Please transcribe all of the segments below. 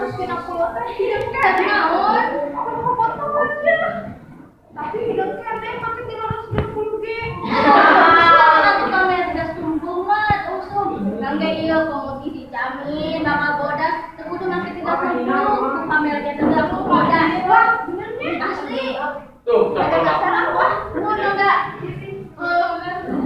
160 teh hideung keneh. Naon? Aku mau potong aja. Tapi hideung keneh make 360 ge. Wah, tukang mere gas tumpul mah usum. Kangge ieu komo dijamin bakal bodas, teu kudu make 360, ku pamer ge teu langsung bodas. Wah, benernya. Asli. Tuh, Ada dasar apa? Mun enggak?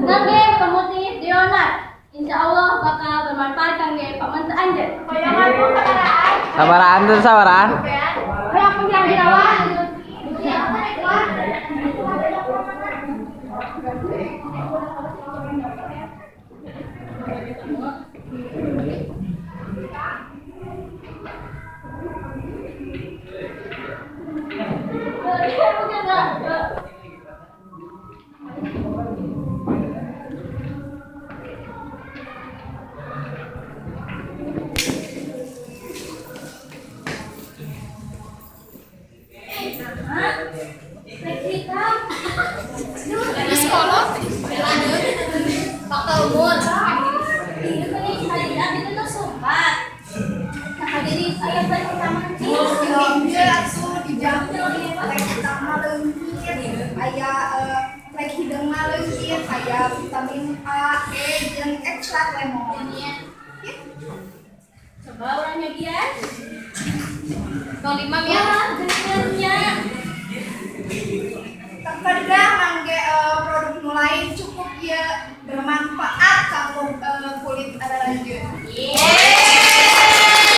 Kangge pemutih deonar. Insya Allah bakal bermanfaat kangge pamantu anjeun. Bayangan tuh sabaraan. Sabaraan tuh, sabaraan. Hayang penghilang jerawat. Sekolah. Fakta umur. Iya, ini hari abdi teh sumpah. Nah, jadi aya poin pertama. Iya, atuh dijamin rek utama leungit, aya rek hideung mah leungit, aya vitamin A, E jeung ekstrak lemon. Coba urang nyobian. 05 ya.